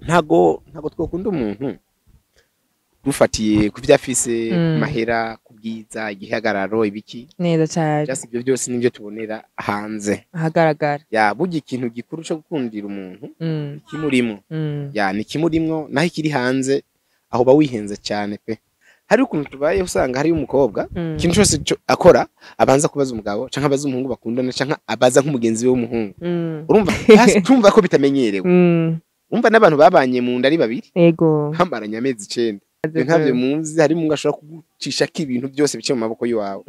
Ntago twokunda umuntu dufatiye ku vyo afise, ku mahera, ku bwiza, igihagararo, ibiki. Neza cyane. Just ibyo byose nivyo tubonera hanze. Ahagaragara. Ya, burya ikintu gikuru co gukundira umuntu kimurimwo. Ya, ni kimurimwo, naho ikiri hanze aho ba wihenze cyane pe. Hari ukuntu tubaye usanga hari umukobwa ikintu cyose akora abanza kubaza umugabo canke abaza umuhungu bakundana canke abaza nk'umugenzi we w'umuhungu. Urumva tumva ko bitamenyerewe. Umva n'abantu babanye mu nda ari babiri. Yego. Hamaranye amezi 9. Ntabyo muzi, hari mungu ashobora kugucisha ko ibintu byose bice mu maboko yiwawe.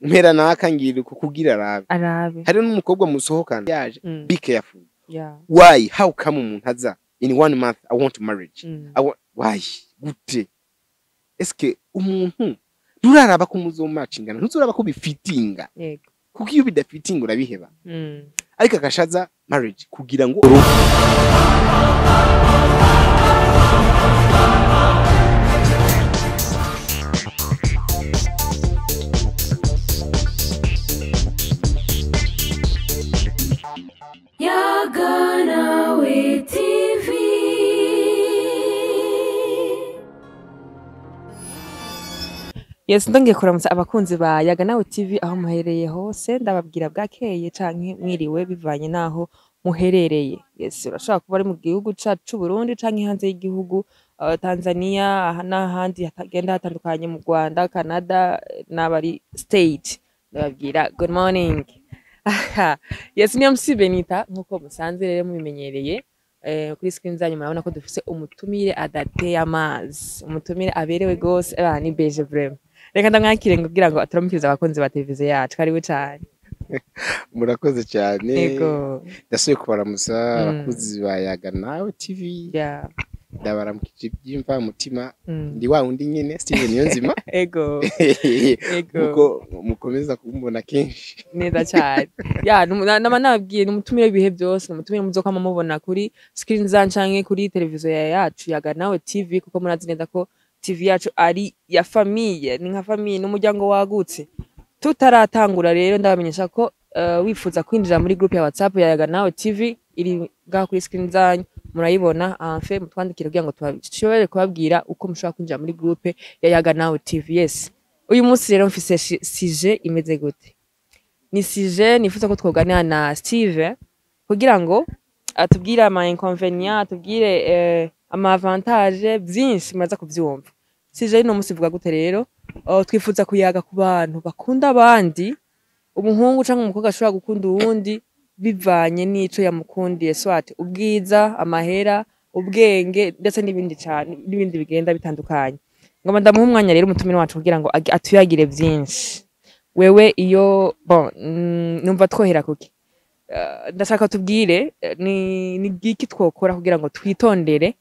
Mpera naka ngira kukugira arabe. Arabe. Hari n'umukobwa musohokana yaje. Be careful. Yeah. Why? How come umuntu aza in 1 month I want marriage? I want, why? Gute? Eske umuntu nturaraba ko muzomacingana, ntuzuraba ko bifitinga. Yego. Kuko iyo bidafitinga urabiheba. Ariko agashaza marriage kugira ngo Yaganawe TV. Yes, ndongeye kuramutsa abakunzi ba Yaganawe TV aho muherereye hose, ndababwira bwakeye canke mwiriwe bivanye naho muherereye. Yes, urashobora kuba ari mu gihugu cacu c'u Burundi canke hanze y'igihugu, Tanzania n'ahandi hatagenda hatandukanye, mu Rwanda, Canada n'abari state. Ndababwira good morning. Yes, ni MC Benita nkuko musanze rero mubimenyereye. Kuri screen zanyu murabona ko dufise umutumire adateye amazi, umutumire aberewe gose, ni beje vraiment. Reka ndamwakire kugira ngo aturamukirize abakunzi ba televiziyo yacu. Karibu cyane. Murakoze cyane. Yego. Ndasubiye kubaramutsa abakunzi ba Yaganawe TV. Yeah. Ndabaramukije byimva mutima. Ndi wa wundi nyene Steven Niyonzima. Ego. Ego. Muko mukomeza kumbona kenshi. Neza cyane. Ya, nama nababwiye numutumire ibihe byose, numutumire muzokama mubona kuri screen zanyu canke kuri televiziyo yacu Yaganawe TV, kuko murazi neza ko TV yacu ari ya famille, ni nka famille, n'umuryango wagutse. Tutaratangura rero ndabamenyesha ko wifuza kwinjira muri group ya WhatsApp ya Yaganawe TV iri ngaho kuri screen zanyu murayibona, enfin mutwandikire kugira ngo tubashobore kubabwira uko mushobora kwinjira muri group ya Yaganawe TV. Yes. Uyu munsi rero mfise sujet imeze gute? Ni sujet nifuza ko twoganira na Steve kugira ngo atubwire ama inconvénients, atubwire ama avantage byinshi muraza kuvyumva. Sujet ino munsi ivuga gute rero? Twifuza kuyaga ku bantu bakunda abandi, umuhungu canke umukobwa ashobora gukunda uwundi bivanye n'ico yamukundiye, soit ubwiza, amahera, ubwenge ndetse n'ibindi cyane, n'ibindi bigenda bitandukanye. Ngoma ndamuha umwanya rero umutumire wacu kugira ngo atuyagire byinshi. Wewe iyo bon, numva twohera kuki? Ndashaka tubwire ni giki twokora kugira ngo twitondere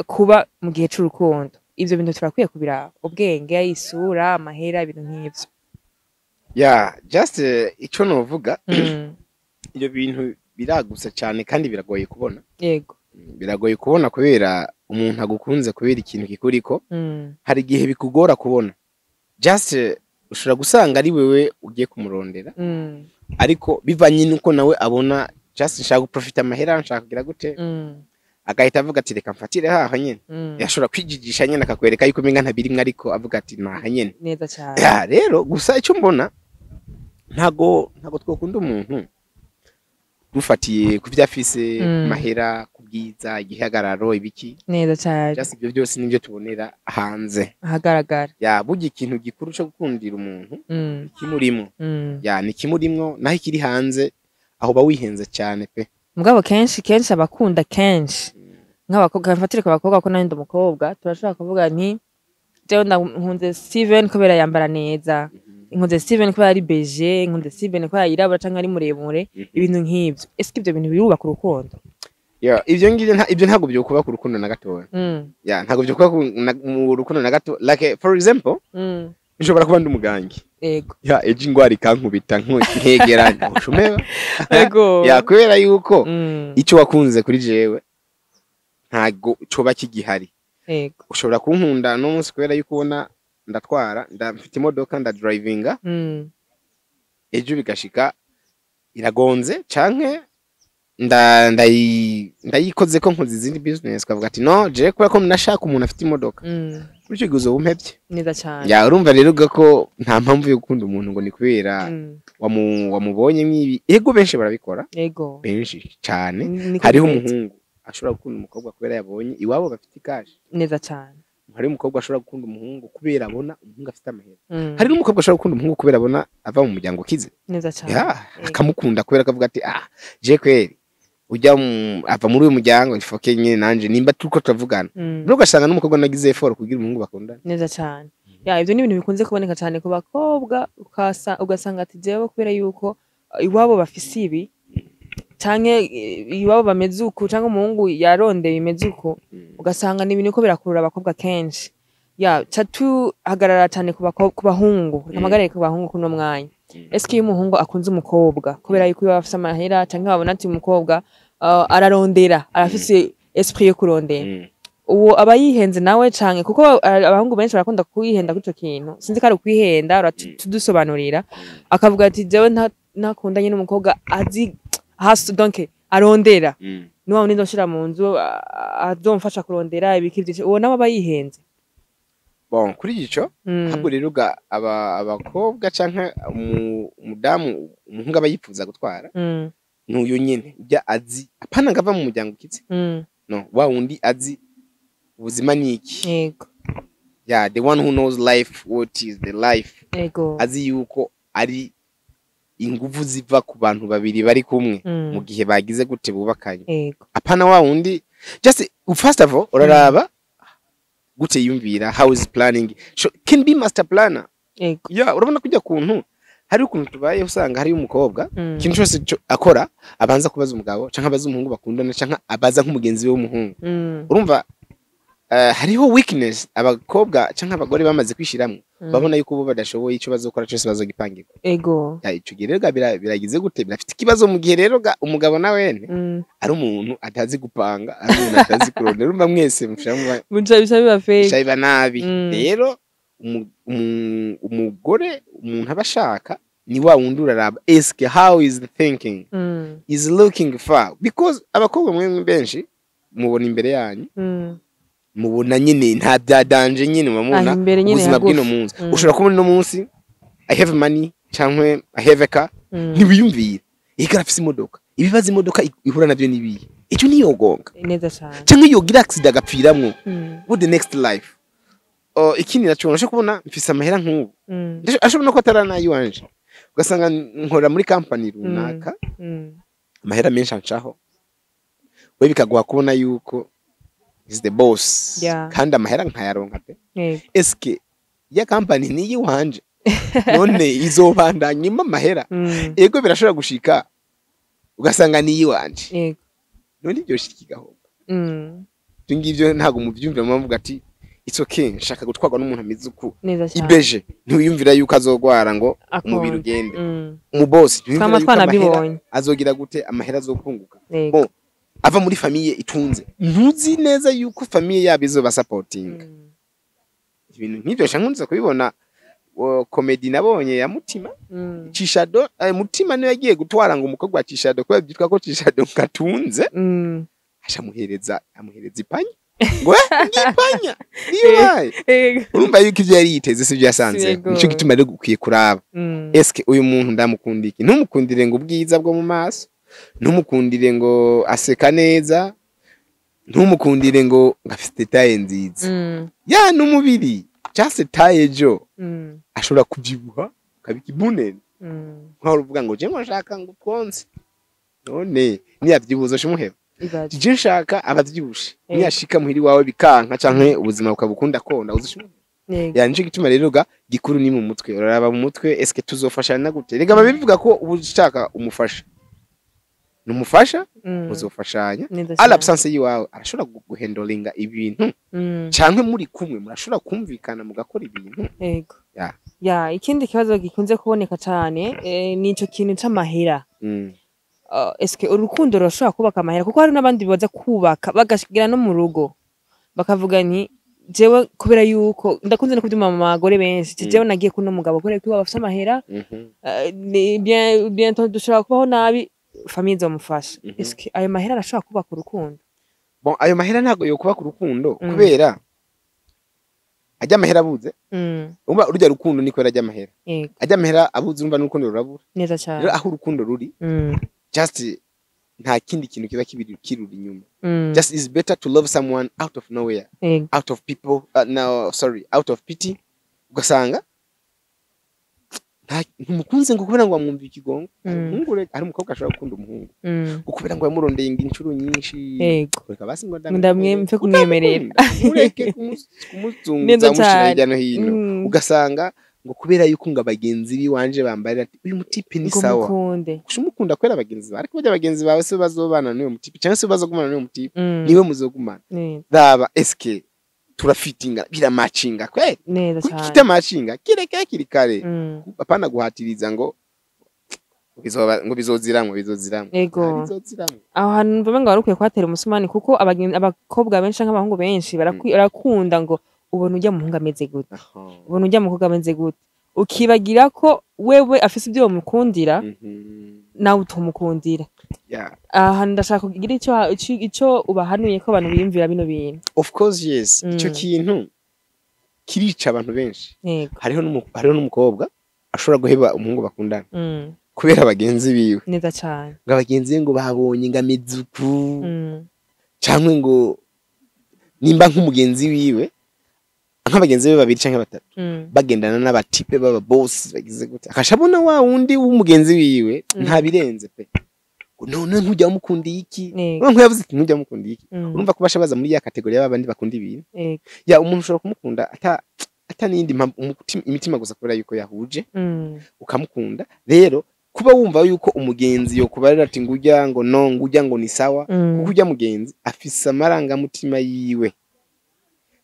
kuba mu gihe c'urukundo. Ivyo bintu turakwiye kubiraba, ubwenge, isura, amahera, ibintu nk'ivyo. Yeah, just ico novuga ibyo bintu biragutse cyane kandi biragoye kubona. Yego. Biragoye kubona kubera umuntu agukunze kubera ikintu kikuriko. Hari igihe bikugora kubona. Just ushobora gusanga ari wewe ugiye kumurondera. Ariko bivanye nuko nawe abona just nshaka guprofita amahera, nshaka kugira gute. Agahita avuga ati reka mfatire haha nyene. Yashobora kwijijisha nyene akakwereka yuko umenga ntabirimwe, ariko avuga ati naha nyene. Neza cyane. Ya, rero gusa icyo mbona ntago twokunda umuntu dufatiye ku vyo afise, ku mahera, ku bwiza, igihagararo, ibiki. Neza cyane. Just ibyo byose nivyo tubonera hanze. Ahagaragara. Ya, burya ikintu gikuru co gukundira umuntu kimurimwo. Ya, ni kimurimwo, naho ikiri hanze aho ba wihenze cyane pe. Mugabo kenshi kenshi abakunda kenshi nk'abakobwa, mfatire ku bakobwa ko nandi umukobwa, turashobora kuvuga nti jewe nkunze Steven kubera yambara neza, nkunze Steven kubera ari beige, nkunze Steven kubera yirabura canke ari muremure, ibintu nk'ivyo. Ese ivyo bintu birubaka urukundo? Ya, ivyo ngivyo ivyo ntago byokubaka urukundo na gatoya. Ya, ntago byokubaka mu rukundo na gato. Like for example, nshobora kuba ndi umugangi. Yego. Ya, ejo ingwara ikankubita nkegeranya. Ushumeba? Yego. Ya, kubera yuko ico wakunze kuri jewe ntago coba kigihari. Yego. Ushobora kunkunda no munsi kubera yuko ubona ndatwara, ndafite imodoka, ndadrivinga. Ejo bigashika iragonze canke Ndayikoze ko nkoze izindi business, ukavuga ati: "No, je kubera ko nashaka umuntu afite imodoka." Muri icyo gihe uzoba umpevye. Neza cyane. Ya, urumva rero ga ko nta mpamvu yo gukunda umuntu ngo ni kubera wamubonye nk'ibi. Ego, benshi barabikora. Benshi cyane. Niko Hariho bimeze. umuhungu ashobora gukunda umukobwa kubera yabonye iwabo bafite i cash. Neza cyane. Hari umukobwa ashobora gukunda umuhungu kubera abona umuhungu afite amahera. Hari n'umukobwa ashobora gukunda umuhungu kubera abona ava mu muryango ukize. Neza cyane. Ya, akamukunda kubera akavuga ati: "Ah, je kweri ujya ava muri uyu muryango, ifoke nyine nanje nimba turiko turavugana." Rero ugasanga n'umukobwa nagize effort kugira umuhungu bakundana. Neza cyane. Ya, ibyo ni ibintu bikunze kuboneka cyane ku bakobwa, ugasanga ati: "Jewe kubera yuko iwabo bafise ibi, canke iwabo bameze uku, canke umuhungu yarondeye bimeze uku." Ugasanga ni ibintu ko birakurura abakobwa kenshi. Ya, ca tuhagarara cyane ku bahungu. Reka mpagarare ku bahungu kuno mwanya. Eske iyo umuhungu akunze umukobwa kubera yuko iwabo afise amahera, canke babona ati umukobwa ararondera, arafise esprit yo kurondera, uwo aba yihenze nawe canke? Kuko abahungu benshi barakunda kwihenda kuri ico kintu, sinzi ko ari ukwihenda, uratudusobanurira. Akavuga ati: "Jewe ntakundanye n'umukobwa azi hasi, donc arondera, ni wa wundi nzoshira mu nzu, azomfasha kurondera ibiki vyinshi." Uwo nawe aba yihenze? Bon, kuri ico, ahubwo rero ga abakobwa canke umudamu umuhungu aba yifuza gutwara, n'uyo nyene ujya azi, apana ngo ava mu muryango ukize. No wa wundi azi ubuzima ni iki. Yeah, the one who knows life, what is the life. Azi yuko ari inguvu ziva ku bantu babiri bari kumwe mu gihe bagize gute, bubakanye. Apana wa wundi just, first of all, uraraba gute yumvira, how is planning, so can be master planner. Yeah, urabona kujya kuntu hari ukuntu tubaye, usanga hari umukobwa ikintu cyose akora abanza kubaza umugabo, canke abaza umuhungu bakundana, canke abaza nk'umugenzi we w'umuhungu. Urumva, hariho weakness abakobwa canke abagore bamaze kwishiramwo, babona yuko bo badashoboye, ico bazokora cyose bazogipangirwa. Ya, ico gihe rero ga biragize gute, birafite ikibazo mu gihe rero ga umugabo nawene ari umuntu atazi gupanga, ari umuntu atazi kurondera. Urumva mwese mushira Muca bisa biba fake. Bica biba nabi. Rero umugore umuntu aba ashaka ni wa wundi uraraba eske how is the thinking, is looking far, because abakobwa mwe benshi mubona imbere yanyu. Mubona nyine nta bya danger nyine, mubona Ah, imbere nyine ubuzima hagufi. bw'ino munsi. Ushobora kubona ino munsi I have money cyangwa I have a car, ntiwiyumvira ega arafise imodoka, ibibazo imodoka ihura navyo nibihe, icyo niyogonga Neza cyane. cyangwa yogira accident agapfiramwo, what the next life. Ikindi naco, nashobora kubona mfise amahera nk'ubu, ashobora no kuba atari n'ayiwanje, ugasanga nkora muri company runaka, amahera menshi ancaho, we bikaguha kubona yuko is the boss, kandi amahera nkayaronka pe. Eske ya company ni iyiwanje? None izobandanya impa amahera? Ego, birashobora gushika ugasanga ni iyiwanje. None ibyo shika igahomba. Ibyo ngibyo ntabwo mubyumvira, muvuga ati: "It's okay, nshaka gutwarwa n'umuntu ameze uku." Neza cyane. Ibeje ntiwiyumvira yuko azogwara ngo Akonje. umubiri ugende. Umubosi ntiwiyumvira Twama yuko amahera twanabibonye. azogira gute, amahera azokunguka. Bon, ava muri famille itunze, ntuzi neza yuko famille yabo izoba supporting. Ibintu nk'ibyo nshaka nkunze kubibona. Comedy nabonye ya Mutima, Cishado, Mutima niwe yagiye gutwara ngo umukobwa wa Cishado, kubera byitwa ko Cishado ngatunze, amuhereza ipanya ngo ngipanya niyo. Urumva yuko ibyo yari yiteze si byo yasanze. Yego. Nicyo gituma rero ukwiye kuraba: eske uyu muntu ndamukunda iki? Ntumukundire ngo ubwiza bwo mu maso, ntumukundire ngo aseka neza, ntumukundire ngo afite taille nziza. Ya, n'umubiri cyase taille jo ashobora kubyibuha akabika ibunene, nkaho uvuga ngo je ngo nshaka ngo twonse, none niyavyibuza shimuheba? Ibaze. Je nshaka abavyibushe, niyashika muhiri wawe bikanka canke ubuzima bukabukunda konda, uzishimuheba? Ya, nico gituma rero ga gikuru ni mu mutwe. Uraraba mu mutwe, eske tuzofashana gute? Rega babivuga ko uba ushaka umufasha, numufasha, muzofashanya. Neza À cyane. l'absence yiwawe arashobora guhendolinga ibintu, canke muri kumwe murashobora kumvikana mugakora ibintu. Ya. Ya, ikindi kibazo gikunze kuboneka cyane, ni ico kintu c'amahera. Eske urukundo rurashobora kubaka amahera? Kuko hari n'abandi baza kubaka bagashigira no mu rugo bakavuga nti: "Jewe kubera yuko ndakunze no kubyumva mu bagore benshi, jewe nagiye kuno mugabo kubera ko iwabo afise amahera." Ni bientôt dushobora kubaho nabi. Famille izomufasha. Eske ayo mahera arashobora kubaka urukundo? Bon, ayo mahera ntabwo yokuba ku rukundo, kubera ajya amahera abuze, umva urujya rukundo niko ajya amahera, ajya amahera abuze, umva n'urukundo rurabura. Neza cyane. Rero aho urukundo ruri, just nta kindi kintu kiba kibiri kiruri inyuma. Just is better to love someone out of nowhere, out of people, no, sorry, out of pity. Ugasanga ntumukunze ngo kubera ngo wamwumva ikigongo. Umuhungu hari umukobwa ashobora gukunda umuhungu ngo kubera ngo yamurondeye ngo inshuro nyinshi, reka basi ngo Ndamwe- kumwemerera. Ureke kumuzunguza, Neza amushyira cyane. hirya no hino. Ugasanga ngo kubera yuko ngo abagenzi biwanje bambarira ati uyu mutipe ni Ngo sawa. Mukunde. Gusa umukunda kubera abagenzi bawe, ariko burya abagenzi bawe se bazobana n'uyu mutipe cyangwa se bazogumana n'uyu mutipe? Niwe muzogumana. Raba, eske turafitinga, biramacinga kweli? Neza cyane. Kitamacinga kireke hakiri kare. Apana guhatiriza ngo bizoba, ngo bizoziramwo, bizoziramwo. Ego. Bizoziramwo. Aho hantu numva ngo wari ukwiye kuhatera umusumani, kuko abakobwa benshi nk'abahungu benshi barakunda ngo ubona ujya muhungu ameze gute, ubona ujya mukobwa ameze gute, ukibagira ko wewe afise ibyo bamukundira, nawe utumukundira. Aha hantu ndashaka kugira ico ubahanuye ko abantu biyumvira bino bintu. Of course, yes. Ico kintu kirica abantu benshi. Hariho n'umukobwa ashobora guheba umuhungu bakundana kubera bagenzi biwe, Neza cyane. ngo abagenzi be ngo babonye ngo ameze uku, canke ngo nimba nk'umugenzi wiwe, nk'abagenzi be babiri canke batatu bagendana n'abatipe b'aba boss bagize gute, akashabona wa wundi w'umugenzi wiwe ntabirenze pe. Ngo none ntujya wamukundiye iki? None yavuze ati ntujya wamukundiye iki? Urumva ko basha baza muri ya catégorie y'abandi bakunda ibintu. Ya, umuntu ushobora kumukunda ata n'iyindi mpamvu, imitima gusa, kubera yuko yahuje, ukamukunda. Rero kuba wumva yuko umugenzi yo kubarira ati ngujya ngo no ngujya ngo ni sawa, kuko ujya mugenzi afise amarangamutima yiwe,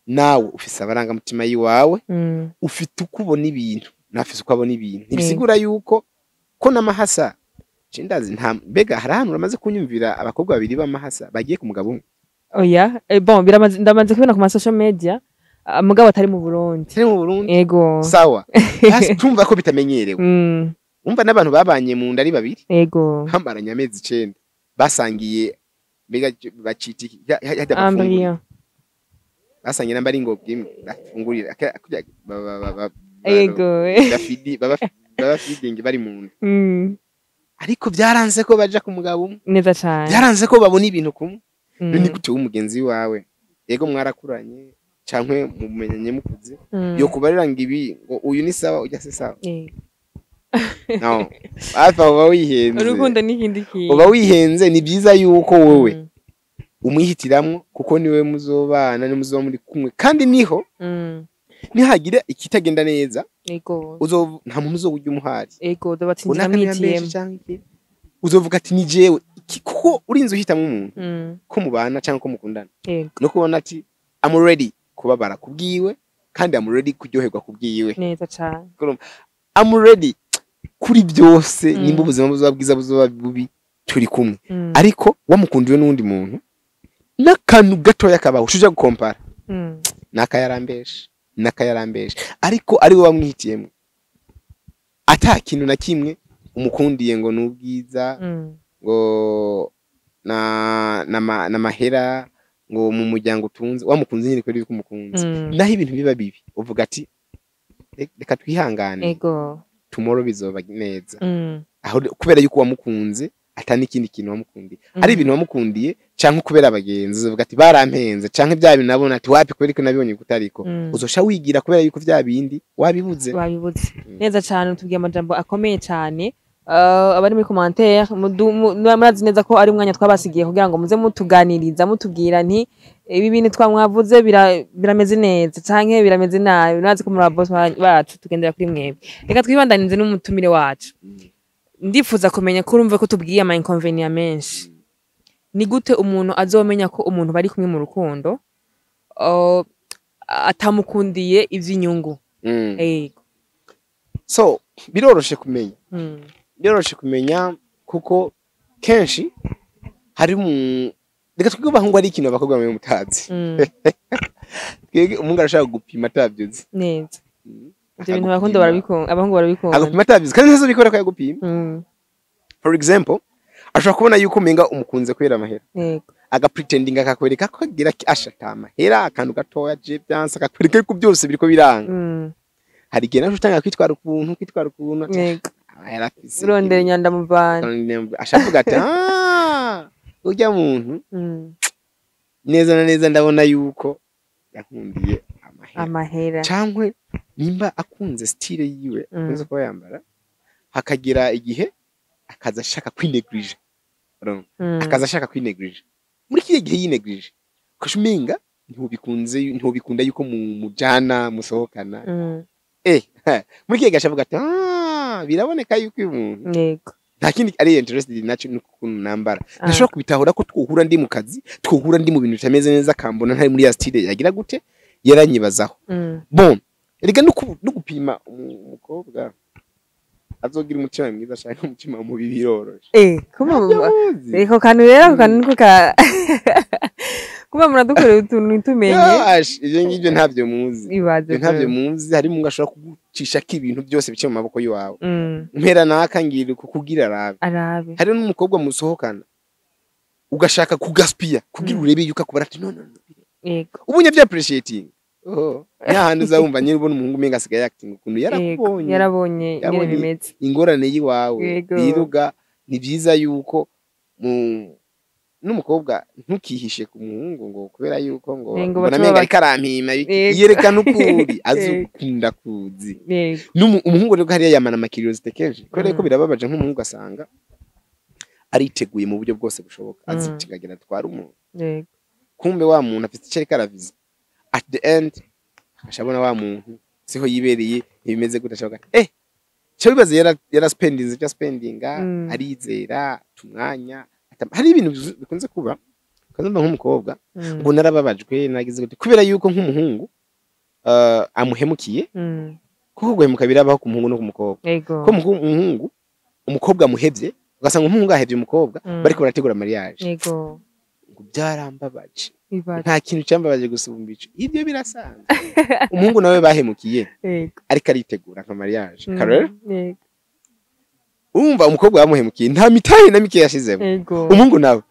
nawe ufise amarangamutima yiwawe, ufite uko ubona ibintu, nafise uko abona ibintu. Ntibisigura yuko ko n'amahasa je ndazi nta. Mbega hari ahantu uramaze kunyumvira abakobwa babiri b'amahasa bagiye ku mugabo umwe? Oya, bon, biramaze, ndamaze kubona ku ma social media, mugabo atari mu Burundi. Turi mu Burundi. Ego. Sawa, basi tumva ko bitamenyerewe. Umva n'abantu babanye mu nda ari babiri, bamaranye amezi 9, basangiye, mbega bacita iki? Hajya bafungurira. Embryon. Basangiye namba ari ingobyi imwe bafungurira baba feeding bari mu nda, ariko byaranze ko baja ku mugabo umwe. Neza cyane. Byaranze ko babona ibintu kumwe. None gute w'umugenzi wawe, yego mwarakuranye cankwe mumenyanye mukuze, yo kubarira ngo ibi, ngo uyu ni sawa, ujya se sawa? No, hafi aho uba wihenze. Urukundo n'ikindi kintu. Uba wihenze. Ni byiza yuko wowe umwihitiramwo, kuko niwe muzobana, ni muzoba muri kumwe, kandi niho nihagira ikitagenda neza, nta muntu uzowurya umuhari. Ego, ndabatsinzira. Unaka ntiyambeshe Mwitiyemo. canke iki, uzovuga ati ni jewe. Kuko urinze uhitamo umuntu ko mubana cyangwa ko mukundana, no kubona ati I'm ready kubabara kubwiwe, kandi I'm ready kuryoherwa kubwiwe. Neza cyane. I'm ready kuri byose. Nimba ubuzima buzoba bwiza, buzoba bubi, turi kumwe. Ariko wamukundiwe n'undi muntu, n'akantu gatoya kabaho ushuja gukompara, nakayarambeshe, nakayarambeshe, ariko ari we wamwihitiyemo, ata kintu na kimwe umukundiye ngo ni ubwiza, ngo na mahera, ngo mu muryango utunze, wamukunze nyine kubera yuko umukunze. Naho ibintu biba bibi, uvuga ati "Reka twihangane, tomorrow bizoba neza." Aho kubera yuko wamukunze, ata n'ikindi kintu wamukundiye, ari ibintu wamukundiye, canke kubera abagenzi, uzovuga ati barampenze, canke bya bintu nabona ati wapi, kubera ko nabibonye kutariko. Uzosha wigira kubera yuko vya bindi wabibuze. Wabibuze. Neza cyane, tubwiye amajambo akomeye cyane. Abari muri commentaire, murazi neza ko ari umwanya twabasigiye kugira ngo muze mutuganiriza, mutubwira nti ibi bintu twamwavuze birameze neza canke birameze nabi. Murazi ko muri aba boss bacu tugendera kuri mwebwe. Reka twibandanize n'umutumire wacu. Ndifuza kumenya ko urumva ko tubwiye ama inconvénients menshi, ni gute umuntu azomenya ko umuntu bari kumwe mu rukundo atamukundiye ivy'inyungu? Ego. So biroroshe kumenya. Biroroshe kumenya, kuko kenshi hari mu, reka twebwe abahungu ari ikintu abakobwa bamwe mutazi. Twebwe umuhungu arashaka gupima atavyuzi. Neza, ivyo bintu abakunda barabikunda, abahungu barabikunda. Agupima atavyuzi, kandi ntazobikora ko yagupima. For example, Ashobora kubona yuko umenga umukunze kubera amahera, agapretendinga, akakwereka ko agira ashaka amahera, akantu gatoya je byanse, akakwereka yuko byose biriko biranga. Hari igihe nawe utanga kwitwara ukuntu amahera afise. Urondera inyandamuvana. Ashavuga ati: "Ah, urya muntu neza na neza ndabona yuko yankundiye amahera." Amahera. Cyangwa nimba akunze style yiwe, akunze kuba yambara, hakagira igihe akaza ashaka kwinegirija. Urumva? Akaza ashaka kwinegirija. Muri kiriya gihe yinegirije, ukasha umenga ntubikunze, ntubikunda yuko mujana musohokana. Muri kiriya gihe ashavuga ati: "Ah, biraboneka yuko uyu muntu nta kindi ari interested nacyo, ni ukuntu nambara." Ntashobora kubitahura ko twohura ndi mu kazi, twohura ndi mu bintu bitameze neza, akambona ntari muri ya style yagira gute, yaranyibazaho. Bon, erega no gupima umukobwa azogira umutima mwiza ashaka umutima mubi biroroshe. Kuma Ntabyo. Ako kantu rero, ako kantu niko ka kuba muradukorera utuntu ntitumenye. Gosh, ibyo ngibyo ntabyo muzi. Ibaze. Ibyo ntabyo muzi. Harimo ngo ashobora kugucishako ibintu byose bice mu maboko y'iwawe. Mpera naka ngira uku kugira arabe. Arabe. Hari n'umukobwa musohokana ugashaka kugaspiya kugira urebe yuko akubara ati: "No, no, no." Ubunye bya appreciating, oh nyahandi uzabumva nyine ubona umuhungu umenga asigaye acting ukuntu yarakubonye. Yarabonye ingene Yabonye bimeze. ingorane y'iwawe. Biruga ni byiza yuko mu n'umukobwa ntukihishe ku muhungu ngo kubera yuko ngo Ngo mbona baca menga baba- ariko arampima. Yerekana ukuri azukunda kuzi. Umuhungu rero hariya yamana ama curiosité kenshi, kubera yuko birababaje nk'umuhungu asanga ariteguye mu buryo bwose bushoboka, azi kigagira atwara umuntu, kumbe wa muntu afite icyo ariko araviza. At the end akashabona wa muntu siho yibereye, ntibimeze gute, ashoboka cyo bibaze yara spendinze icyo spendinga. Arizera tumwanya hari ibintu bikunze kuba, ukazumva nk'umukobwa ngo narababajwe, nagize gute, kubera yuko nk'umuhungu amuhemukiye, kuko guhemuka birabaho ku muhungu no ku mukobwa. Ko umuhungu umukobwa amuhevye, ugasanga umuhungu ahevye umukobwa bariko barategura mariage, ngo byarambabaje. Ibaze. Nta kintu cyambabaje gusumba ico. Ibyo birasanzwe. Umuhungu nawe bahemukiye ariko aritegura nka mariage. Karere, urumva umukobwa bamuhemukiye nta mitahe na mike yashizemo. Umuhungu nawe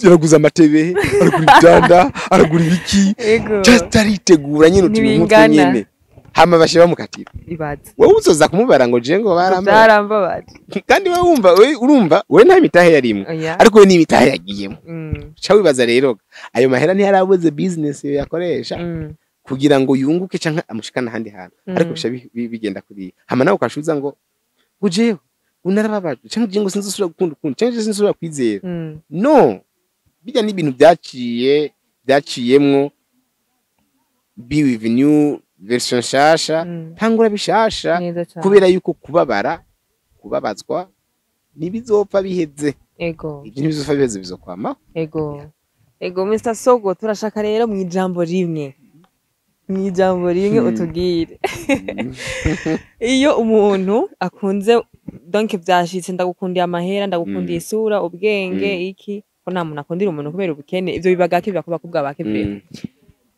yaraguze amatebe, aragura ibitanda, aragura ibiki, just aritegura nyine utuntu nk'utwo. Ntibingana. Nyine hama bashe bamukatira. Ibaze. Wowe uzoza kumubara ngo je ngo barambabaje. Byarambabaje. Kandi wowe wumva, wewe urumva we nta mitahe yarimwe, Oya. ariko we n'imitahe yagiyemo. Ca wibaza rero, ayo mahera ntiyarabuze business yakoresha kugira ngo yunguke canke amushikane ahandi hantu, ariko bica bigenda kuriya. Hama nawe ukashuza ngo jewe unarababajwe, canke je ngo sinzosubira gukunda ukundi, canke je sinzosubira kwizera. No bijya n'ibintu byaciyemwo, be with new version nshasha, tangura bishasha. Neza cyane. Kubera yuko kubabara, kubabazwa ntibizopfa biheze. Ibyo ntibizopfa biheze, bizokwamaho. Ego, Mr Sogo, turashaka rero mu ijambo rimwe utubwire iyo umuntu akunze, donc vyashitse, ndagukundiye amahera, ndagukundiye isura, ubwenge, iki, ko nta muntu akundira umuntu kubera ubukene, ivyo biba gake, biba kuba kubwa bake pe.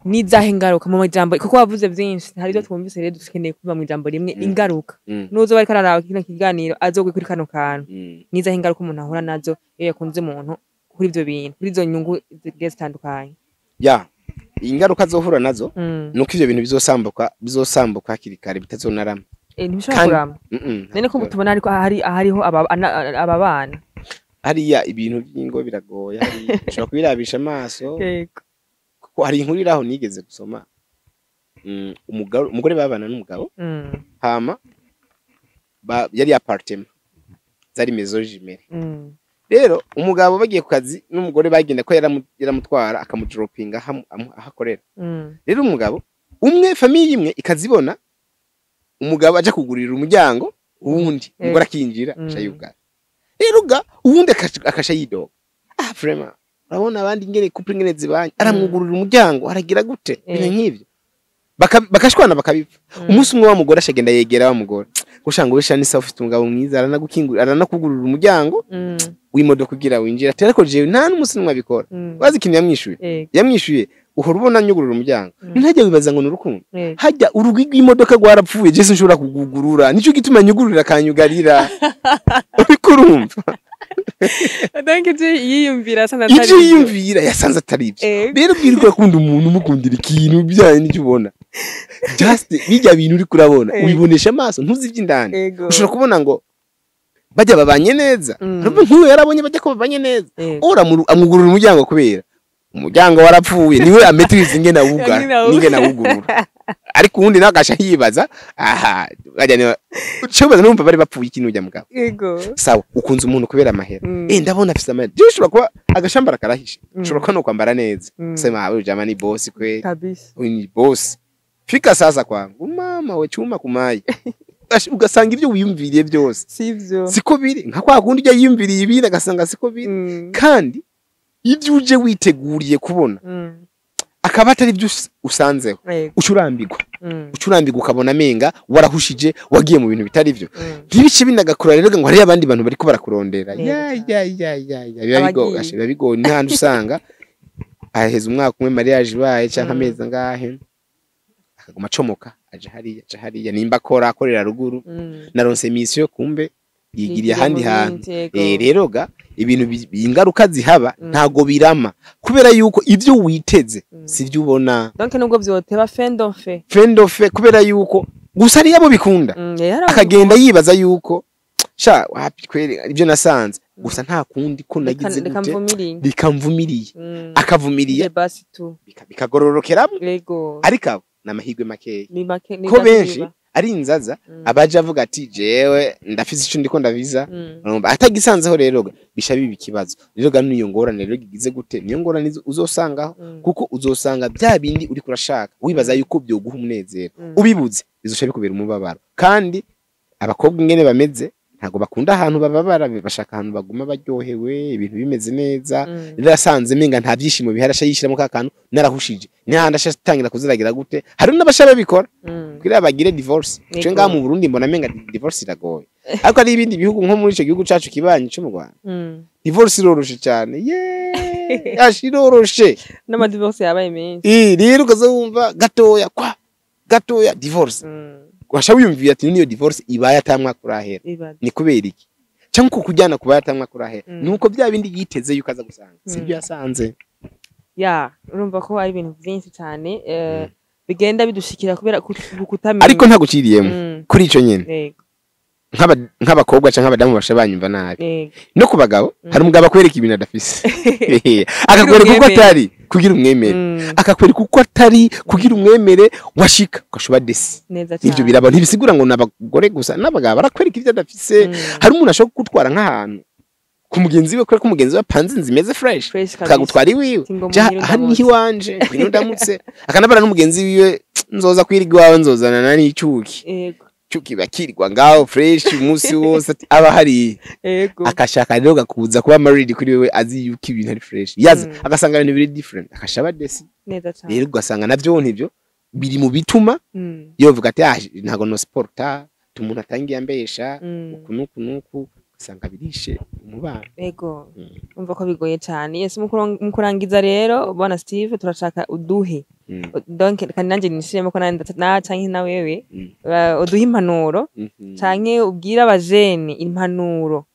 Nizahe ingaruka mu majambo, kuko wavuze vyinshi, hari ibyo twumvise, rero dukeneye kuva mu ijambo rimwe ingaruka nuzo bariko araraba kino kiganiro azogwe kuri kano kantu. Nizahe ingaruka umuntu ahura nazo iyo yakunze umuntu kuri ivyo bintu, kuri izo nyungu zigiye zitandukanye? Ya, ingaruka azohura nazo nuko ivyo bintu bizosambuka hakiri kare, bitazonarama. Ntibishobora kurama? None ko tubona ariko hari hariho aba bana. Hariya ibintu by'ingo biragoye, hariya ushobora kubirabisha amaso, kuko hari inkuru iri aho nigeze gusoma. Umugore babana n'umugabo, hama yari appartement, zari maison jumelle. Rero umugabo bagiye ku kazi n'umugore bagenda ko yaramutwara akamudropinga aho akorera. Rero umugabo umwe, famille imwe ikazibona umugabo aja kugurira umuryango uwundi, umugore akinjira, aca yugara. Rero ga uwundi akasha yidoga: "Ah, vraiment, urabona abandi ingene couple ingene zibanye, aramwugurura umuryango, aragira gute?" Ibintu nk'ivyo. Bakashwana, bakabipfa. Umunsi umwe wa mugore ashagenda yegera wa mugore ngo shanga we shani sawa, ufite umugabo mwiza, aranagukingurira, aranakugurura umuryango w'imodoka kugira winjira, ati ariko jewe nta n'umunsi n'umwe abikora. Wazi ikintu yamwishuye? Yamwishuye: "Uhora ubona nyugurura umuryango, ntajya wibaza ngo ni urukundo? Hajya urugi rw'imodoka rwarapfuye, je sinshobora kugugurura, nico gituma nyugurura akanyugarira." Uriko urumva? Donc ivyo yiyumvira asanze atari Ivyo ivyo. yiyumvira yasanze atari ibyo. Rero ubwira urakunda umuntu, umukundira ikintu bijyanye n'icyo ubona, just bijya bintu uri kurabona, ubibonesha amaso, ntuzi iby'indani. Ushobora kubona ngo bajya babanye neza. Urumva nk'uyu yarabonye bajya ko babanye neza, ora amwugurura umuryango, kubera umuryango warapfuye niwe ametiriza ingene awugara Ingene awugara. n'ingene awugurura, ariko uwundi nawe agasha yibaza aha bajya niba ucibaza numva bari bapfuye ikintu ujya mugabo. Sawa, ukunze umuntu kubera amahera. Ndabona afise amahera, je ushobora kuba agashambara karahishe, ushobora kuba no kwambara neza, sema huyu jamaa ni boss kweli, huyu ni boss. Fika sasa kwangu, mama we, chuma kumayi. Ugasanga ibyo wiyumviriye byose Sivyo. siko biri, nka kwa kundi ujya yiyumviriye ibindi agasanga siko biri. Kandi ibyo uje witeguriye kubona akaba atari ibyo usanzeho, ucurambirwa, ucurambirwa, ukabona amenga warahushije, wagiye mu bintu bitari byo. Ntibice binagakura rero ngo hariyo abandi bantu bariko barakurondera. Neza Ya, cyane. ya, ya, ya, ya, biba bigoye. Abagiye. Asha, biba bigoye. Ni handi usanga aheza umwaka umwe mariage ibaye canke amezi angahe, akaguma acomoka aja hariya, aja hariya, nimba akora akorera ruguru, naronse mission, kumbe yigiriye Yigiriye ahandi mu hantu. bindi, yego. Rero ga ibintu ingaruka zihaba, ntago birama kubera yuko ivyo witeze sivyo ubona. Donc nubwo vyoteba, fin de fait. Fendofe, kubera yuko gusa ariyo abo bikunda, akagenda yibaza yuko sha wapi kweri ibyo nasanze gusa nta kundi ko nagize Reka gute. mvumiriye. Bikamvumiriye, akavumiriye, Basi tu. Bikagororokeramo. Ariko abo ni amahirwe makeya, Ni make ni ko gake benshi biba. ari inzaza, abaje avuga ati jewe ndafise ico ndiko ndaviza. Urumva atagisanzeho rero ga, bisha biba ikibazo. Rero ga niyo ngorane rero gigize gute, niyo ngorane uzosangaho, kuko uzosanga bya bindi uri kurashaka wibaza yuko byoguha umunezero, ubibuze bizosha bikubera umubabaro. Kandi abakobwa ingene bameze, ntabwo bakunda ahantu bababara, bashaka ahantu baguma baryohewe, ibintu bimeze neza. Rero yasanze menga nta byishimo bihari, asha yishiramo ka kantu narahushije, n'ahandi asha atangira kuziragira gute. Hari n'abasha babikora kugira bagire divorce. Cyo ngaha mu Burundi mbona menga divorce iragoye, ariko hari ibindi bihugu, nko muri ico gihugu cacu kibanyi cyo mu Rwanda, divorce iroroshe cyane, ye ashi iroroshe. N'amadivorce yabaye menshi. Rero ukaza wumva gatoya kwa gatoya divorce, washa wiyumvira ati niyo divorce ibaye atamwaka urahera, Ibaze. ni kubera iki? Cyangwa uko kujyana kubaye atamwaka urahera, nuko bya bindi yiteze yuko aza gusanga sibyo yasanze. Ya, urumva ko ari ibintu byinshi cyane bigenda bidushikira kubera kutamenya. Ariko ntaguciriyemo, kuri ico nyene, nk'abakobwa canke abadamu basha banyumva nabi, no ku bagabo, hari umugabo akwereka ibintu adafise, akakwereka uko umwemere. atari kugira umwemere, akakwereka uko atari kugira umwemere, washika ugashoba déçu. Neza cyane. Ivyo biraba, ntibisigura ngo n'abagore gusa, n'abagabo barakwereka ivyo adafise. Hari umuntu ashobora kugutwara nk'ahantu ku mugenzi we, kubera ko umugenzi we apanze inzu imeze fresh, Fresh kabisa. akagutwara iwiwe. Ati ngo Ja, muhira aha niho ndamutse. iwanje, ngwino ndamutse, akanabara n'umugenzi wiwe, nzoza kwirirwa iwawe, nzozana n'icuki, cuki bakirirwa ngaho fresh umunsi wose, ati aba hari akashaka rero gakuza kuba married kuri wewe, azi yuko ibintu ari fresh, yaza agasanga ibintu biri different, akashaba déçu. Neza cyane. Rero ugasanga navyo ntibyo biri mu bituma yovuga ati ah, ntago no sporta umuntu atangiye ambesha, uku nuku nuku, ugasanga birishe umubano. Umva ko bigoye cyane. Yes, mu kurangiza rero, bwana Steve, turashaka uduhe, donc kandi nanjye nishiremo ko nanjye na canke na wewe, uduhe impanuro canke ubwire abajene impanuro.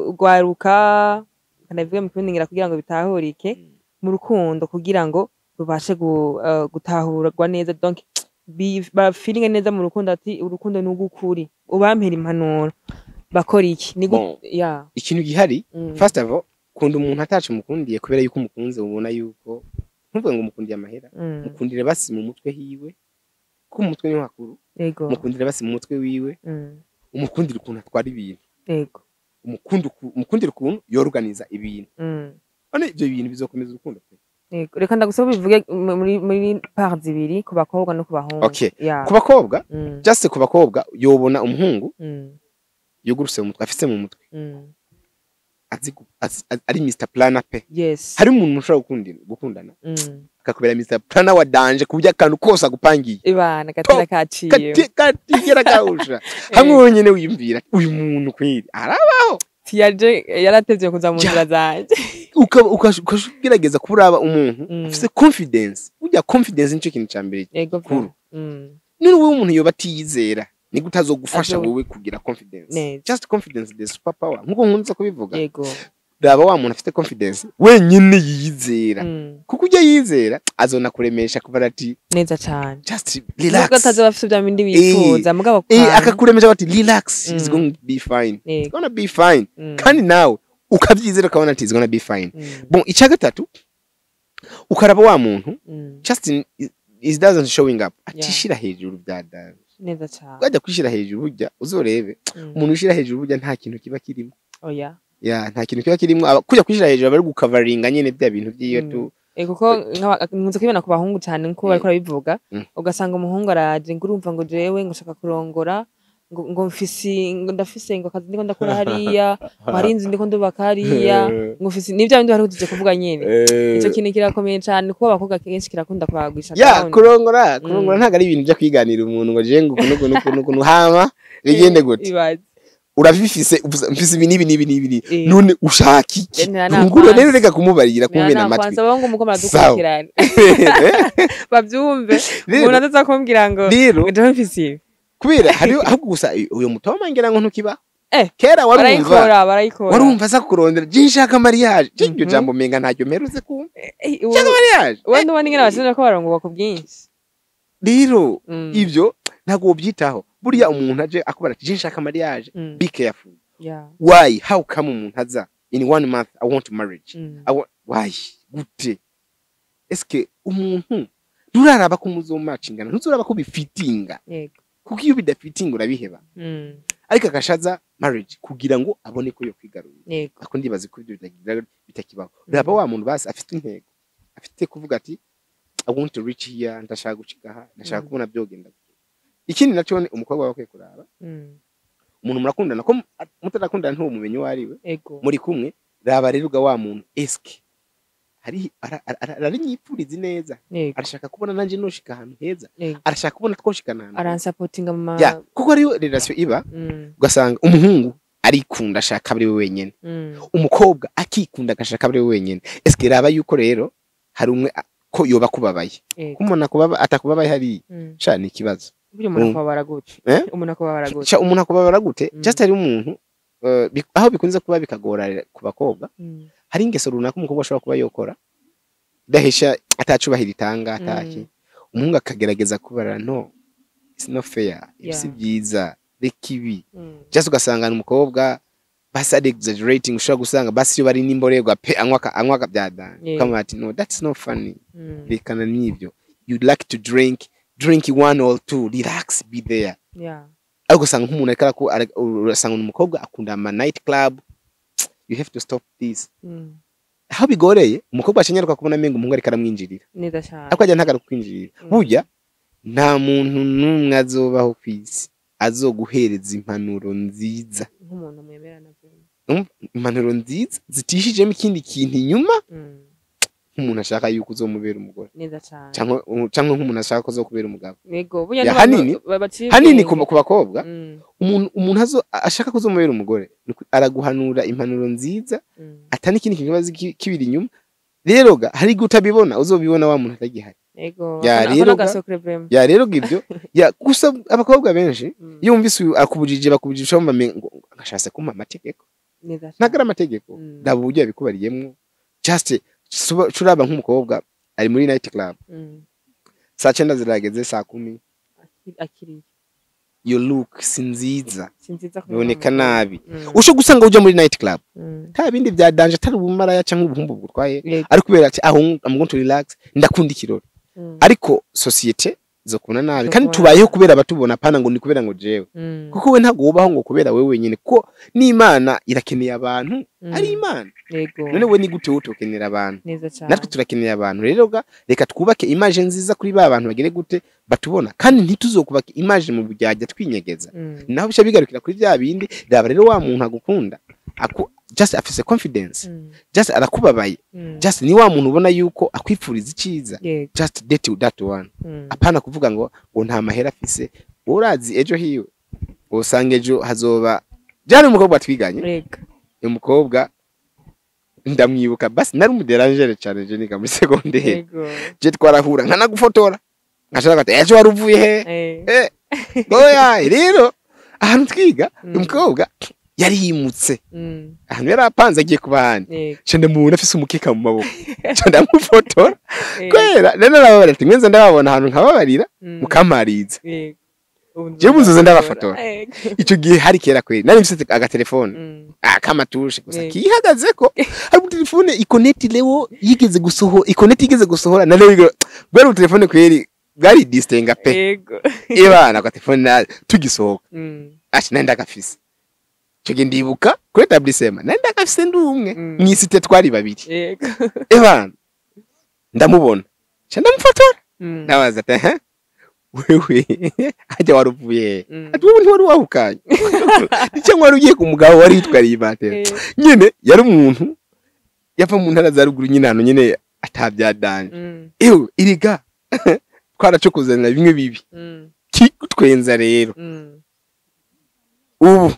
Ugwaruka kanavuge mu kirundi ngira kugira ngo bitahurike, mu rukundo kugira ngo rubashe gutahurwa neza, donc bafilinge neza mu rukundo, ati urukundo ni ugukuri, ubampera impanuro bakora iki ni Bon. Ya. Ikintu gihari, first of all, kunda umuntu atacu umukundiye kubera yuko umukunze, ubona yuko, ntuvuge ngo umukundiye amahera, mukundire basi mu mutwe hiwe, ko mu mutwe niho hakuru. Mukundire basi mu mutwe wiwe, umukundire ukuntu atwara ibintu, umukundire ukuntu yorganiza ibintu. None ibyo bintu bizokomeza urukundo pe. Yego, reka ndagusaba ubivuge muri part zibiri, ku bakobwa no ku bahungu. Okay. Ya. Ku bakobwa, just ku bakobwa, yobona umuhungu yuguruse mu mutwe, afise mu mutwe, azi ari Mr Planner pe. Hari umuntu ushobora gukundana akakubera Mr Planner wa danger, ku buryo akantu kose agupangiye Ibana gatera kaciye. Katigera gahusha hamwe wenyine, wiyumvira uyu muntu kwiri arabaho. Tiyaje yaratevye kuza mu nzira zanje. Ukagerageza kuraba umuntu ufise confidence. Burya confidence nicyo kintu ca mbere Yego. kuru. None wowe umuntu yoba atiyizera, Ni gute azogufasha Azo- wewe kugira confidence? Neza. Just confidence the super power, nkuko nkunze kubivuga. Raba wa muntu afite confidence wenyine, yiyizera, kuko ujya yizera azona kuremesha kuba ati Neza cyane. just Nubwo relax. atazoba afite bya bindi wifuza, mugabo Akakuremesha bati relax, it's going to be fine, it's gonna be fine. Kandi nawe ukabyizera, ukabona ati it's gonna be fine. Bon, icya gatatu, ukaraba wa muntu just it doesn't showing up, atishira hejuru bya danger. Neza cyane. Wajya kwishira hejuru, burya uzorebe, umuntu wishira hejuru burya nta kintu kiba kirimo. Oya. Ya, nta kintu kiba kirimo. Kujya kwishira hejuru aba ari gukavaringa nyene bya bintu by'iyo tu. Kuko nkunze kubibona ku bahungu cyane, nkuko bariko barabivuga, ugasanga umuhungu araje ngo urumva ngo jewe ngo nshaka kurongora, ngo mfise, ngo ndafise, ngo akazi ndiko ndakora hariya, ngo hari inzu ndiko ndubaka hariya, ngo mfise nibyo bindi bari kutuje kuvuga nyene. Ico kintu kirakomeye cyane, kuko abakobwa kenshi kirakunda kubagwisha Ya, down. kurongora ntabwo ari ibintu byo kwiganira umuntu ngo je ngo uku n'uku n'uku n'uku hama bigende gute. Ibaze. Urabifise, mfise ibi n'ibi n'ibi n'ibi, Eh. none ushaka iki? Ntera Nguro nakwanze. rero reka kumubarira, kumena amatwi. Nakwanze, abahungu muko Sawa. muradukurikirana babyumve. Rero- Umuntu ataza kumbwira ngo Rero ngo jewe mfise ibi. Kubera hariho ahubwo gusa uyo mutoma ngira ngo ntukiba. Kera warumva Barayikora, barayikora. Warumva aza kurondera je nshaka mariage, je iryo jambo menga ntacyo mperutse kumva. Nshaka mariage. Ubu ndubona ingene abasore ko barongorwa ku bwinshi. Rero ibyo ntabwo wobyitaho. Buriya umuntu aje akubara ati je nshaka mariage, be careful. Why? How come umuntu aza in one month, I want marriage? I want, why? Gute? Eske umuntu nturaraba ko muzomacingana, ntuzuraba ko bifitinga? Kuko iyo bidafitinga urabiheba. Ariko agashaza marriage kugira ngo abone ko yo kwigarurira. Ako ndibaza ko ibyo bitakibaho. Raba wa muntu basi afite intego, afite kuvuga ati I want to reach here, ndashaka gushika aha, ndashaka kubona byogenda gute. Ikindi nacyo ni umukobwa bakwiye kuraba umuntu murakundana, ko mutarakundana ntiwomumenye uwo ari we. Muri kumwe, raba rero uga wa muntu, eske hari arabinyipfuriza neza? Arashaka kubona nanje noshika ahantu heza? Arashaka kubona twoshikana ahantu heza? Aransapotinga mu ma Ya, kuko ariyo relation iba, ugasanga umuhungu arikunda, ashaka ari we wenyene, umukobwa akikunda, agashaka ari we wenyene. Eske raba yuko rero hari umwe ko yoba kubabaye? Kumubona kubaba atakubabaye hariya, sha ni ikibazo. Burya umuntu akubabara gute? Eh? Umuntu akubabara gute? Sha, umuntu akubabara gute? Just hari umuntu aho bikunze kuba bikagora ku bakobwa, hari ingeso runaka umukobwa ashobora kuba yokora idahesha, atacubahira itanga ataki, umuhungu akagerageza kubara no it's not fair, ibi si byiza, reka ibi. Just ugasanga ni umukobwa basi ari exaggerating, ushobora gusanga basi iyo bari n'imborerwa pe, anywa bya danger. Ukamubwira ati no, that's not funny, rekana n'ibyo. You like to drink, drink one or two, relax, be there. Ariko usanga nk'umuntu ariko urasanga umukobwa akunda ama night club, you have to stop this. Aho bigoreye, umukobwa acenyeruka kubona amenga umuhungu ariko aramwinjirira. Neza cyane. Ariko ajya ntagaruka kwinjirira. Burya nta muntu n'umwe azobaho ku isi azoguhereza impanuro nziza nk'umuntu mwemerana vraiment. Impanuro nziza zitishijemo ikindi kintu inyuma, nk'umuntu ashaka yuko uzomubera umugore Neza cyane. cyangwa nk'umuntu ashaka ko azokubera umugabo. Yego, burya Ya, n'abantu baciye hanini ubwenge. Ku bakobwa, umuntu azo ashaka kuzomubera umugore araguhanura impanuro nziza, atari ikindi kintu kiba kibiri inyuma. Rero ga hari igihe utabibona, uzobibona wa muntu atagihari. Ya, Ako rero n'agasokre vraiment. Ya, rero ga ibyo ya gusa abakobwa benshi, iyo wumvise uyu akubujije, bakubujije, wumva ngo ngashatse kumpa amategeko. Neza cyane. Ntabwo ari amategeko. Ndaba uburyo yabikubariyemwo. Just curaba nk'umukobwa ari muri night club, saa 9 zirageze, saa 10, Akiriye. Your look si nziza, Si nziza ku biboneka mwana. nabi. Ushobora gusanga uja muri night club nta bindi bya danger, atari ubumaraya cyangwa ubuhumbu butwaye, ariko kubera ati aho I'm going to relax, ndakunda ikirori. Ariko société zo kubona nabi. Zo Kandi kubona tubayeho nabi. kubera abatubona, pana ngo ni kubera ngo jewe, kuko we ntabwo wubaho ngo kubera wewe wenyine, kuko n'Imana irakeneye abantu. Ari Imana. None we ni gute wowe utokenera abantu? Neza cyane. Natwe turakeneye abantu. Rero ga reka twubake image nziza kuri ba bantu bagere gute batubona, kandi ntituzokubake image mu bujyajya twinyegeza. Naho bica bigarukira kuri bya bindi. Raba rero wa muntu agukunda, just afise confidence, just arakubabaye, just ni wa muntu ubona yuko akwifuriza icyiza. Just date that one. Apana kuvuga ngo nta mahera afise. Urazi ejo hiwe usanga ejo hazoba byari umukobwa twiganye. Umukobwa ndamwibuka, basi nari umuderangere cyane je niga muri secondaire. Je twarahura nkanagufotora, nkashaka ati ejo wari uvuye he? Oya, rero ahantu twiga, umukobwa yari yimutse ahantu yari apanze agiye kuba ahandi. Nca ndamubona afise umukeka mu maboko, nca ndamufotora kubera rero narababarira ati mwenze ndababona ahantu nkababarira mukampariza. Jewe muzoze ndabafotora. Ico gihe hari kera kweri, nari mfise agatelefone kamatushe gusa kihagazeko. Hari telefone Econet leo yigeze gusohora, Econet yigeze gusohora na leo bwari telefone kweri bwari distenga pe. Ibana kwa telefone tugisohoka ashi nari ndagafise ico gihe, ndibuka kuri établissement nari ndagafise ndi umwe, mw'isite twari babiri. Ebana ndamubona, nca ndamufotora, ndabaza ati: "Ehe, wewe hajya waruvuye?" Ati: "Wowe ntiwari wahukanye cyangwa wari ugiye ku mugabo wari witwariye imatera?" Nyine yari umuntu yava mu ntara za ruguru nyine, ahantu nyine atabyadanje. Ewe iriga twaracukuzanira bimwe bibi kigutwenza rero. Ubu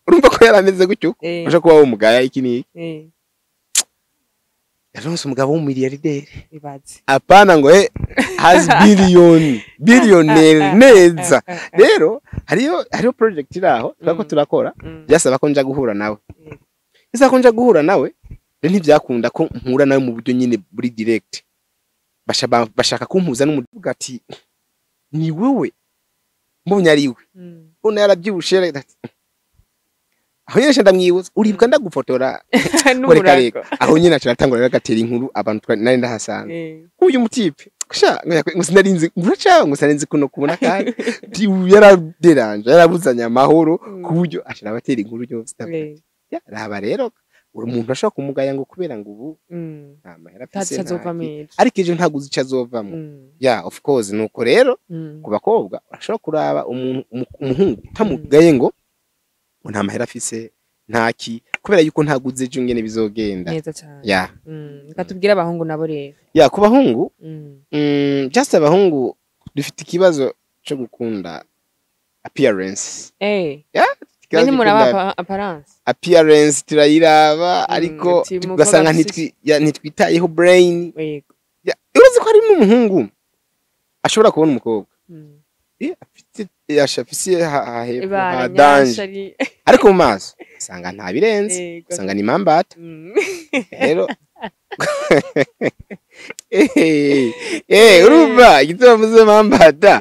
urumva ko yari ameze gutyo, ushobora kuba wumugaya iki n'iki. Yaronse umugabo w'umiliyarderi. Ibaze. Apana ngo has billion billionaire neza. Rero hariyo project iri aho turako turakora, byasaba ko nja guhura nawe. Bisaba ko nja guhura nawe rero, ntibyakunda ko mpura nawe mu buryo nyine buri direct. Bashaka kumpuza n'umuvuga ati: "Ni wewe?" Mbonye ari we, mbona yarabyibushe ati, aho nyine ndamwibutsa: "Uribuka ndagufotora?" Ngo reka reka. Aho nyine aca aratangura rero agatera inkuru abantu nari ndahasanze. Uyu mutipe sha ngo sinarinzi, ngo uraca ngo sinarinzi kuno kubona, kandi yaraderanje, yarabuzanye amahoro ku buryo ashira abatera inkuru yose. Ya, raba rero uri umuntu ashobora kumugaya ngo kubera ngo ubu nta mahera utazi afise, ico azovamwo ntaki. ejo. Ariko ejo ntabwo uzi ico azovamwo. Ya, of course, nuko rero ku bakobwa urashobora kuraba umuntu umuhungu utamugaye ngo nta mahera afise ntaki, kubera yuko ntabwo uzi ejo ingene bizogenda. Neza cyane. Ya. Reka tubwire abahungu nabo rero. Ya, ku bahungu, just abahungu dufite ikibazo cyo gukunda appearance. Ikibazo Mwe muraba gukunda apparence. Appearance turayiraba, ariko Ati umukobwa ugasanga ntitwitayeho brain. Ya, urazi ko hari n'umuhungu ashobora kubona umukobwa afite afise hepfo Ibara ha danger, nyashari. ariko mu maso usanga nta birenze, usanga ni mambata. Rero urumva igituma mvuze mambata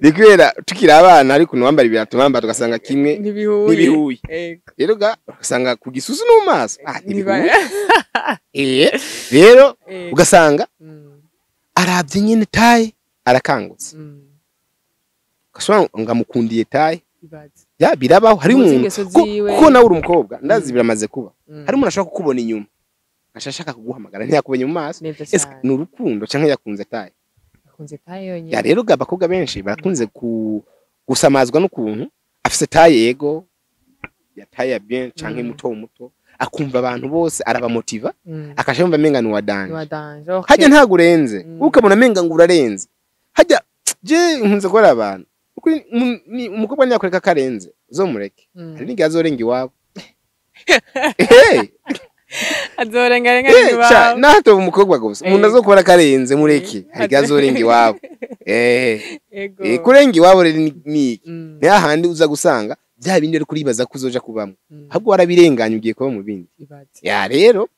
ni kubera tukiri abana, ariko wambara ibirato mambata ugasanga kimwe ntibihuye. Ntibihuye. Rero ga ugasanga ku gisusu no mu maso ntibihuye. Rero ugasanga arabye nyine taille arakangutse, ugasanga ngo amukundiye taille. Ibaze. Ya, birabaho hari Muzi umuntu ingeso ziwe. Kuko nawe uri umukobwa ndazi biramaze kuba. Hari umuntu ashobora kukubona inyuma agaca ashaka kuguhamagara, ntiyakubonye mu maso. Neza Ese cyane. ni urukundo canke yakunze taille? Akunze taille yonyine. Ya, rero ga abakobwa benshi barakunze gusamazwa n'ukuntu afise taille, yego ya taille ya bien canke muto muto, akumva abantu bose arabamotiva, akaca yumva amenga ni uwa danger. Ni wa danger. Okay. Hajya ntabwo urenze, ukabona amenga ngo urarenze. Hajya je nkunze kubona abantu. Ukuri, umukobwa ntiyakwereka ko arenze, uzomureke. Hari n'igihe azorenga iwabo. Azorenga Sha, iwabo. natoba umukobwa gusa umuntu azokubona ko arenze, mureke, hari igihe azorenga iwabo. Yego. Kurenga iwabo rero ni iki? Ni hahandi uza gusanga bya bindi uri kuribaza ko uzoja kubamwo, ahubwo warabirenganye ugiye kuba mu bindi. Ibaze. Ya, rero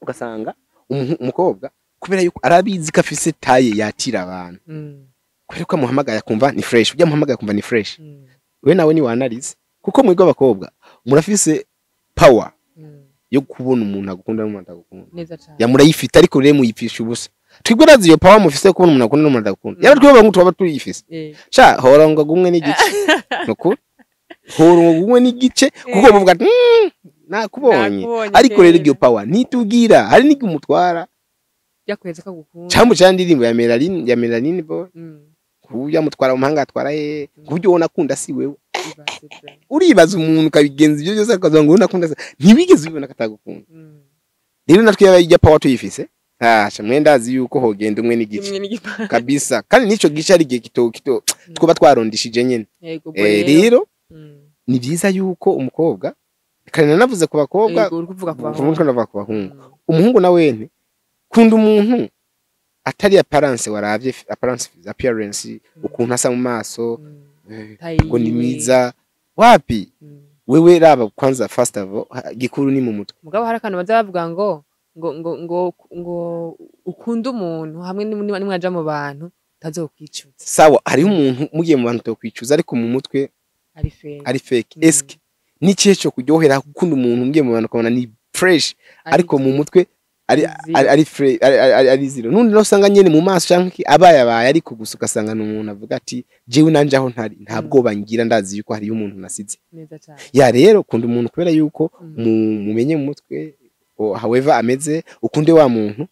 ugasanga umukobwa kubera yuko arabizi ko afise taille yakira abantu, kubera ko amuhamagaye akumva ni fresh, ujya amuhamagaye akumva ni fresh. We nawe ni wanarize kuko mwebwe abakobwa murafise power yo kubona umuntu agukunda n'umuntu atagukunda. Neza cyane. Ya, murayifite, ariko rero muyipfisha ubusa. Twebwe urazi iyo power mufise yo kubona umuntu akunda n'umuntu atagukunda, yaba twebwe abahungu twaba tuyifise, sha horongo gumwe n'igice, nukuri horongo gumwe n'igice, kuko bavuga ati: nakubonye." Nakubonye Ariko rero kera. iyo power ntitubwira, hari n'igihe umutwara Yakweza ko agukunda. cyangwa cyangwa indirimbo ya Melanin Boy, kuburyo amutwara mu mahanga, atwara he, ku buryo ubona akunda si wewe. Ibaze pe. Uribaza umuntu ukabigenza ibyo byose akavuga ngo ubona akunda ntiwigeze ubibona ko atagukunda. Rero natwe yaba ijya power tuyifise, asha mwenda azi yuko hogenda umwe n'igice. Kimwe n'igipa. Kabisa, kandi n'ico gice ari igihe kito kito twaba twarondishije nyene. Yego, ubwo Rero ni byiza yuko umukobwa, kandi nanavuze ku bakobwa, Yego, uri kuvuga ku ku bahungu. Ndavuga ku bahungu. Umuhungu na wene kunda umuntu atari apparence waravye, apparence, appearance, ukuntu asa mu maso. ngo ni mwiza wapi. Wewe raba kwanza, first of all, gikuru ni mu mutwe. Mugabo hari akantu baza bavuga ngo ngo ngo ngo ngo ukunda umuntu hamwe nimwaja mu bantu utazokwicuza. Sawa, hariho umuntu mugiye mu bantu tokwicuza, ariko mu mutwe ari fake. Ari fake. Eske ni kihe cyo kuryohera gukunda umuntu mugiye mu bantu ukabona ni fresh, ariko mu mutwe ari ari fresh, ari zero? Nundi no usanga nyene mu maso canke abaye abaye, ariko gusa ugasanga n'umuntu avuga ati jewe nanje aho ntari nta bwoba ngira, ndazi yuko hariyo umuntu nasize. Neza cyane. Ya rero kunda umuntu kubera yuko mumenye mu mutwe, however ameze, ukunde wa muntu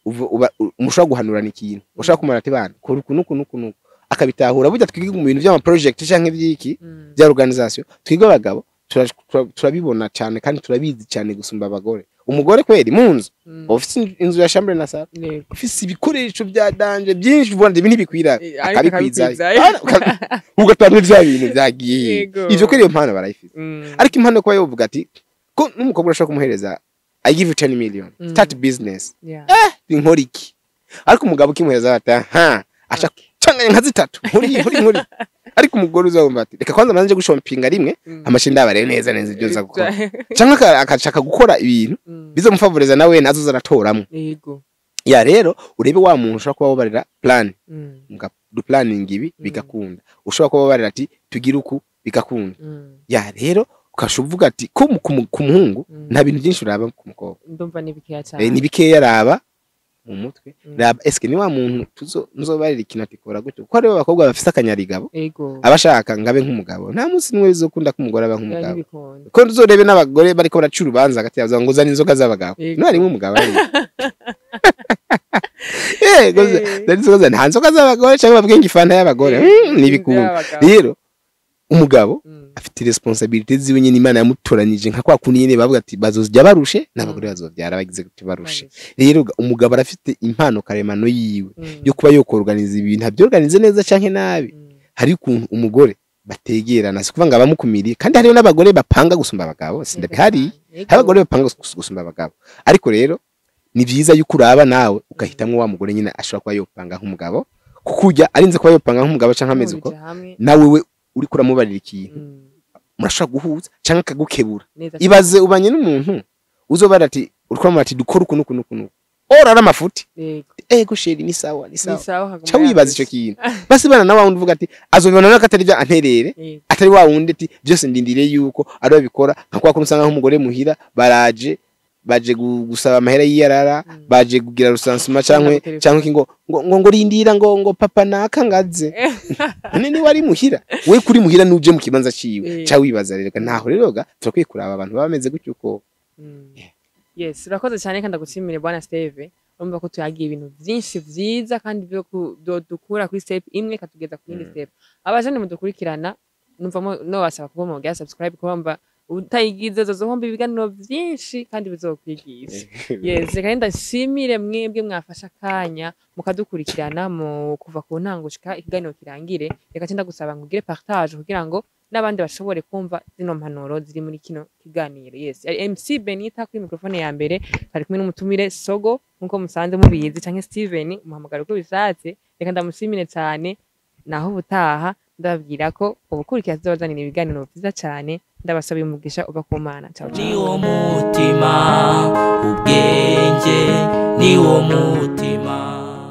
mushobora guhanurana ikintu, ushobora kumara ati bana kora uku nuku nuku nuku, akabitahura. Burya twiga mu bintu by'ama project canke ibyiki bya organisation, twiga abagabo turabibona cyane kandi turabizi cyane gusumba abagore. Umugore kweri mu nzu ufise inzu ya chambre na salle, ufise ibikoresho bya danger byinshi, ubona ibi ntibikwira, akabikwiza, ugatanga bya bintu byagiye. Ivyo kweri iyo mpano barayifise, ariko impano kuba yovuga ati ko n'umukobwa urashobora kumuhereza I give you 10 million, start business, inkora iki? Ariko umugabo ukimuhereza ati ha, aca canganya nka zitatu, nkuri nkuri nkuri. Ariko umugore uzabumva ati reka kwanza manje gushompinga rimwe, amashinda abare neza neza ibyo nza gukora, canke akashaka gukora ibintu bizomufavoriza nawe nazo zaratoramo. Yego. Ya rero urebe wa muntu ushobora kuba wabarira plan, du planning ibi bigakunda, ushobora kuba wabarira ati tugira uku bigakunda. Ya rero ukashuvuga ati ko ku muhungu nta bintu byinshi uraba ku mukobwa. Ndumva ni bikeya cyane. Ni bikeya, raba mu mutwe, raba eske ni wa muntu tuzobarira ikintu ati kora gutyo, kuko hariho abakobwa bafise akanyarigabo, abashaka ngabe nk'umugabo. Nta munsi nimwe bizokunda ko umugore aba nk'umugabo, ko tuzorebe n'abagore bariko baraca urubanza hagati yabo ngo zana inzoga z'abagabo, no harimo umugabo ari yego nta nzoga z'abagore cyangwa bavuge ngo ifanta y'abagore nibikunda. Rero umugabo afite responsabilité ziwe nyene, Imana yamutoranyije nka kwa kundi nyene bavuga ati bazozijya barushe n'abagore bazovyara bagize kuti barushe. Rero umugabo arafite impano karemano yiwe yo kuba yokorganiza ibintu, abyorganize neza canke nabi. Hari ukuntu umugore bategerana, si kuvuga ngo abamukumiriye, kandi hariyo n'abagore bapanga gusumba abagabo, sindabihari, hari abagore bapanga gusumba abagabo. Ariko rero ni vyiza yuko uraba nawe ugahitamwo wa mugore nyine ashobora kuba yopanga nk'umugabo, kuko ujya arinze kuba yopanga nk'umugabo canke ameze uko, nawe we uri kuramubarira ikintu murashobora guhuza canke akagukebura. Ibaze ubanye n'umuntu uzobara ati urikora ati dukora uku nuku nuku nuku, ora aramafuti ego sheri ni sawa ni sawa, cha wibaza ico kintu basi bana nawe wundi uvuga ati azobibona nako atari bya anterere, atari wa wundi ati byose ndindire yuko ari babikora nka kwa kumusanga nk'umugore muhira baraje baje gusaba amahera y'iyarara, baje kugira rusansuma canke canke ngo ngo ngo rindira ngo ngo papa naka ngaze none ni wari muhira we kuri muhira nuje mu kibanza ciwe, cha wibaza rero ntaho rero ga turakwiye kuraba abantu bameze gutyo uko. Yes, urakoze cyane kandi ndagushimire bwana Steve, urumva ko tuyagiye ibintu byinshi vyiza kandi byo dukura kuri step imwe katugeza ku yindi step. Abajene mudukurikirana numva no basaba kuba mu bya subscribe kubamba utayigize zohomba ibiganiro byinshi kandi bizokwigisha. Yes, reka ndashimire mwebwe mwafasha kanya mukadukurikirana mu kuva ku ntango gushika ikiganiro kirangire. Reka cyenda gusaba ngo ugire partage kugira ngo n'abandi bashobore kumva zino mpanuro ziri muri kino kiganiro. Yes, MC Benita kuri microphone ya mbere, ari kumwe n'umutumire Sogo nkuko musanze mubizi canke Steven umuhamagaro ko bishatse. Reka ndamushimire cyane, naho ubutaha ndababwira ko ubukurikira tuzabazanira ibiganiro byiza cyane. Ndabasaba umugisha uba ku Mana. Ciao ciao. Ni wo mutima ubwenge, ni wo mutima.